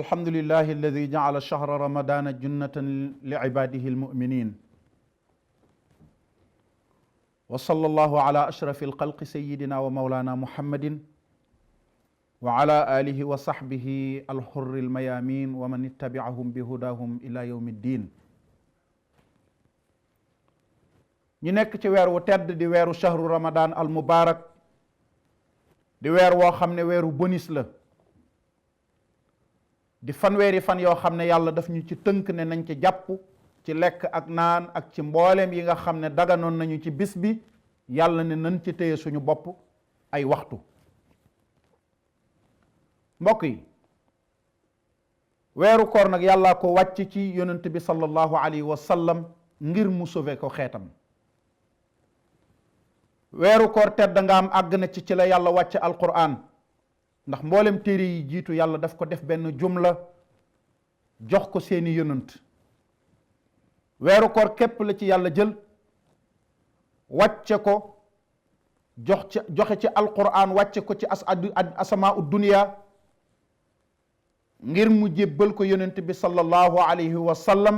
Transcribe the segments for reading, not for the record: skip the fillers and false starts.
الحمد لله الذي جعل شهر رمضان جنة لعباده المؤمنين وصلى الله على أشرف الخلق سيدنا ومولانا محمد وعلى آله وصحبه الحر الميامين ومن اتبعهم بهداهم إلى يوم الدين. ñu nekk ci weer wu tedd di weeru shahru ramadan al mubarak di weer woo xam ne weeru bonus la di fanweeri fan yoo xam ne yàlla daf ñu ci tënk ne nañ ci jàpp ci lekk ak naan ak ci mbooleem yi nga xam ne daganoon nañu ci bis bi yàlla ne nañ ci téye suñu bopp ay waxtu. mbokk yi weeru koor nag yàllaa ko wàcc ci yonent bi sallallahu alayhi wa sallam ngir mu sauver ko xeetam. weeru koor tedd nga am àgg na ci la yàlla wàcce alquran ndax mboolem téere yi jiitu yàlla daf ko def benn jumla jox ko seeni yonant. weeru koor képp la ci yàlla jël wàcce ko joxe ci alquran wàcce ko ci asamaa ud dunia ngir mu jébbal ko yonent bi sallallahu alayhi wa sallam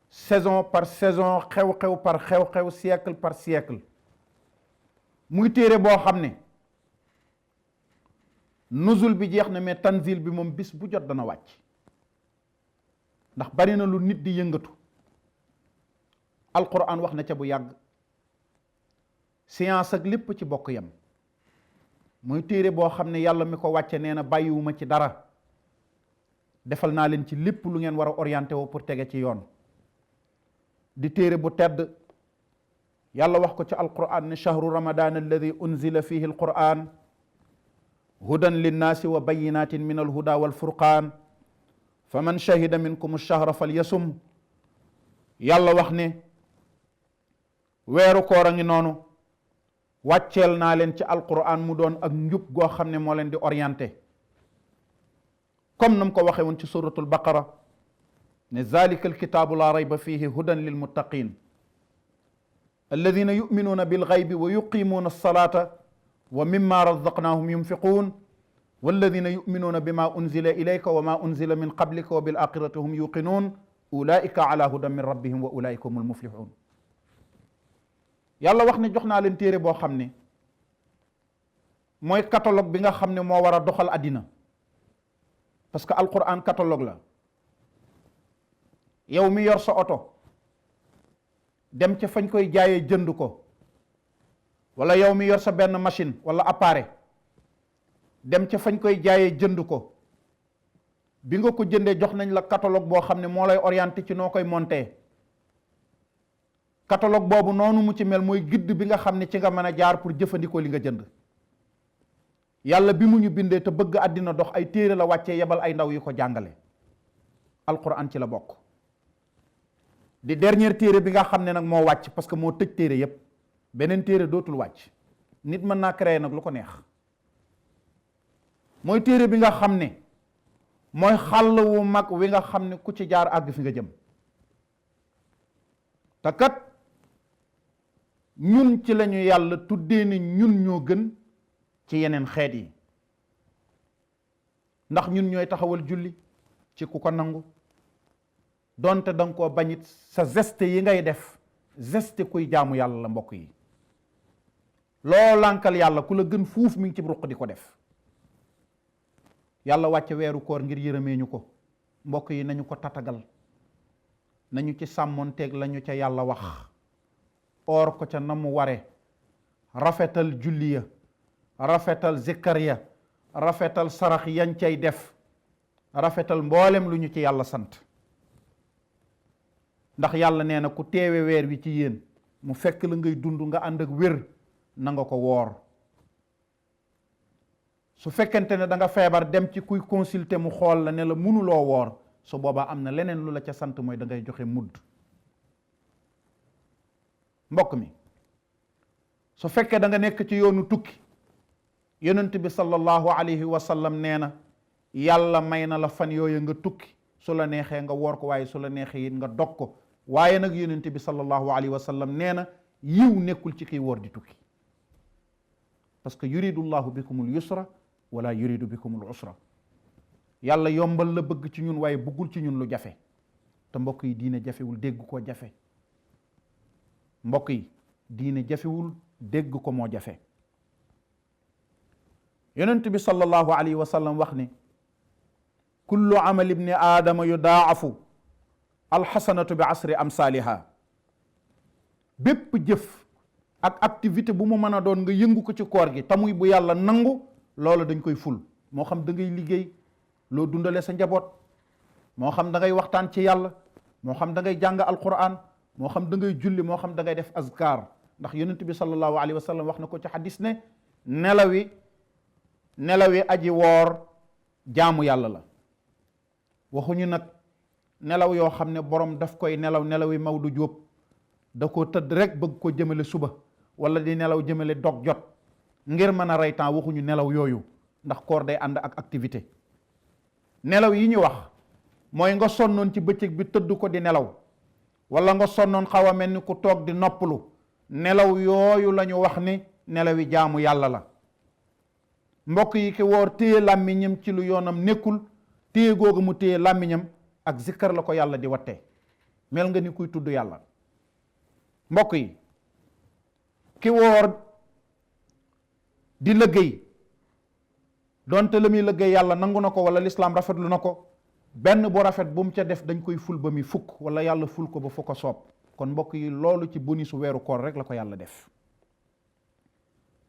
saison par saison xew-xew par xew-xew siècle par siècle. muy téere boo xam ne nuzul bi jeex na mais tanzil bi moom bis bu jot dana wàcc ndax bari na lu nit di yëngatu. alquran wax na ca bu yàgg science ak lépp ci bokk yam muy téere boo xam ne yàlla mi ko wàcce nee na bàyyiwuma ci dara defal naa leen ci lépp lu ngeen war a orienté woo pour tege ci yoon. di téere bu tedd yàlla wax ko ci alquran ne shahru ramadan alladi unzila fihi alquran hudan linnaasi wa bayinatin min alhuda walfurqan fa man shahida minkum alshahra falyasum. yàlla wax ne weeru koor a ngi noonu wàcceel naa leen ci alquran mu doon ak njub goo xam ne moo leen di orienté comme nam ko waxe woon ci suratul baqara ne zalika alkitaabu la rayba fihi hudan lilmuttaqin alladina yuminuuna bilgaybi wa yuqimuuna alsalata wa mimma razaqnahum yunfiquun walladina yuminuuna bima unzila ilayka wa ma unzila min qablika wa bilaxirati hum yuqinuun ulaika ala hudan min rabbihim wa ulaika hum almuflixuun. yàlla wax ne jox naa leen téere boo xam ne mooy catalogue bi nga xam ne moo war a doxal àddina parce que alquran catalogue la. yow mi yor sa oto dem ca fañ koy jaayee jënd ko wala yow mi yor sa benn machine wala appareil dem ca fañ koy jaayee jënd ko bi nga ko jëndee jox nañ la catalogue boo xam ne moo lay orienté ci noo koy monté. catalogue boobu noonu mu ci mel mooy guide bi nga xam ne ci nga mën a jaar pour jëfandikoo li nga jënd. yàlla bi mu ñu bindee te bëgg àddina dox ay téere la wàccee yebal ay ndaw yu ko jàngale. alquran ci la bokk. di dernière téere bi nga xam ne nag moo wàcc parce que moo tëj téere yépp beneen téere dootul wàcc nit mën naa créer nag lu ko neex. mooy téere bi nga xam ne mooy xàll wu mag wi nga xam ne ku ci jaar àgg fi nga jëm. te kat ñun ci lañu yàlla tuddee ni ñun ñoo gën ci yeneen xeet yi ndax ñun ñooy taxawal julli ci ku ko nangu donte danga koo bañit sa geste yi ngay def geste kuy jaamu yàlla la mbokk yi. loo lànkal yàlla ku la gën fuuf mi ngi ci ruq di ko def. yàlla wàcce weeru koor ngir yërëmee ñu ko mbokk yi nañu ko tatagal nañu ci sàmmoonteeg lañu ca yàlla wax oor ko ca na mu ware rafetal julli ya rafetal zikkar ya rafetal sarax yañ cay def rafetal mboolem lu ñu ci yàlla sant. ndax yàlla nee na ku teewe weer wi ci yéen mu fekk la ngay dund nga ànd ak wér na nga ko woor. su fekkente ne da nga feebar dem ci kuy consulter mu xool la ne la mënuloo woor su boobaa am na leneen lu la ca sant mooy da ngay joxe mudd. mbokk mi su fekkee da nga nekk ci yoonu tukki yonent bi sallallahu alayhi wa sallam nee na yàlla may na la fan yooyu nga tukki su la neexee nga woor ko waaye su la neexee it nga dog ko waaye nag yonent bi sallallahu alayhi wa sallam nee na yiw nekkul ci kiy woor di tukki parce que yuridu llahu bikumul yusra wala yuridu bikumul usra. yàlla yombal la bëgg ci ñun waaye bëggul ci ñun lu jafe te mbokk yi diine jafewul dégg ko jafe mbokk yi diine jafewul dégg ko moo jafe yonent bi sallallahu alayhi wa sallam wax ne kullu amal ibni aadama yudaafu alxasanatu bi asri amsaaliha bépp jëf ak activité bu mu mën a doon nga yëngu ko ci koor gi tamuy bu yàlla nangu loolu dañ koy ful moo xam da ngay liggéey loo dundale sa njaboot moo xam da ngay waxtaan ci yàlla moo xam da ngay jàng alquran moo xam da ngay julli moo xam da ngay def azkar ndax yonent bi sallallahu alayhi wa sallam wax na ko ci xadis ne nelawi aji woor jaamu yàlla la waxuñu nag nelaw yoo xam ne borom daf koy nelawi Maodo Jóob da ko tëdd rek bëgg ko jëmale suba wala di nelaw jëmale dog jot ngir mën a rey temps waxuñu nelaw yooyu ndax koor day ànd ak activité nelaw yi ñu wax mooy nga sonnoon ci bëccëg bi tëdd ko di nelaw wala nga sonnoon xaw a mel ni ku toog di noppalu nelaw yooyu la ñu wax ni nelawi jaamu yàlla la mbokk yi ki woor téye làmmiñam ci lu yoonam nekkul téye googu mu téye làmmiñam ak zikkar la ko yàlla di wattee mel nga ni kuy tudd yàlla mbokk yi ki woor di liggéey donte la muy liggéey yàlla nangu na ko wala lislaam rafetlu na ko benn bu rafet bu mu ca def dañ koy ful ba muy fukk wala yàlla ful ko ba fu ko soob kon mbokk yi loolu ci bonisu weeru koor rek la ko yàlla def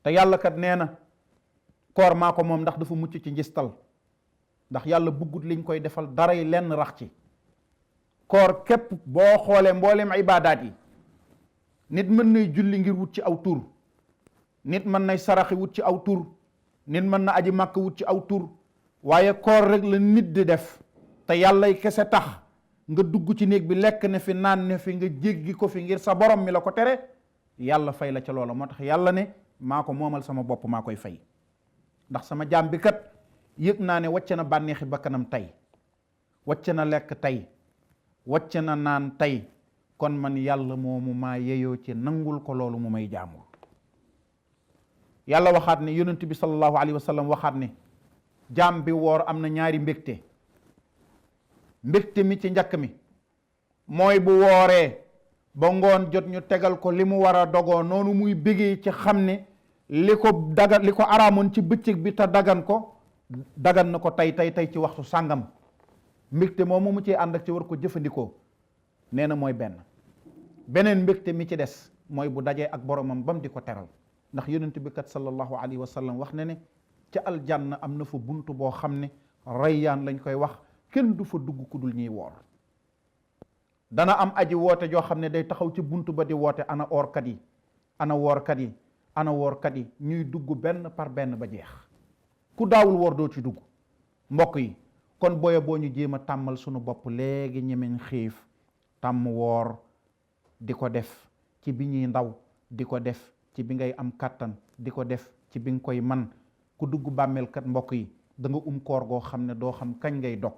te yàlla kat nee na koor maa ko moom ndax dafa mucc ci njistal ndax yàlla buggut liñ koy defal daray lenn rax ci koor képp boo xoolee mboolem ibaadaat yi nit mën nay julli ngir wut ci aw tur nit mën nay saraxi wut ci aw tur nit mën na aji màkk wut ci aw tur waaye koor rek la nit di def te yàllay kese tax nga dugg ci néeg bi lekk ne fi naan ne fi nga jéggi ko fi ngir sa borom mi la ko tere yàlla fay la ca loola moo tax yàlla ne maa ko moomal sama bopp maa koy fay ndax sama jaam bi kat yëg naa ne wàcce na bànneexi bakkanam tey wàcce na lekk tey wàcce na naan tey kon man yàlla moomu maa yeyoo ci nangul ko loolu mu may jaamul yàlla waxaat ne yonent bi sallallahu alayhi wa sallam waxaat ne jaam bi woor am na ñaari mbégte mbégte mi ci njëkk mi mooy bu wooree ba ngoon jot ñu tegal ko li mu war a dogoo noonu muy bégee ci xam ne li ko araamoon ci bëccëg bi te dagan na ko tey ci waxtu sàngam mbégte moomu mu ci ànd ak ci war ko jëfandikoo nee na mooy beneen mbégte mi ci des mooy bu dajee ak boromam bam di ko teral ndax yonent bi kat sallallahu alayhi wa sallam wax ne ca aljanna am na fa buntu boo xam ne rayyaan lañ koy wax kenn du fa dugg ku dul ñuy woor dana am aji woote joo xam ne day taxaw ci buntu ba di woote ana oorkat yi ana woorkat yi ana woorkat yi ñuy dugg benn par benn ba jeex ku daawul woor doo ci dugg mbokk yi kon booya boo ñu jéem a tàmmal sunu bopp léegi ñemeñ xiif tàmm woor di ko def ci bi ñuy ndaw di ko def ci bi ngay am kàttan di ko def ci bi nga koy man ku dugg bàmmeelkat mbokk yi da nga koor goo xam ne doo xam kañ ngay dog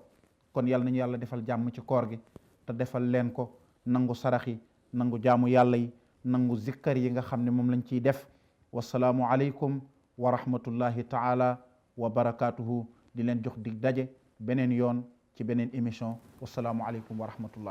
kon yàlla nañu yàlla defal jàmm ci koor gi te defal leen ko nangu sarax yi nangu jaamu yàlla yi nangu zikkar yi nga xam ne moom lañ ciy def wasalaamu aleykum wa rahmatullahi taala wa barakaatuhu di leen jox dig daje beneen yoon ci beneen émission wasalaamu aleykum wa rahmatullah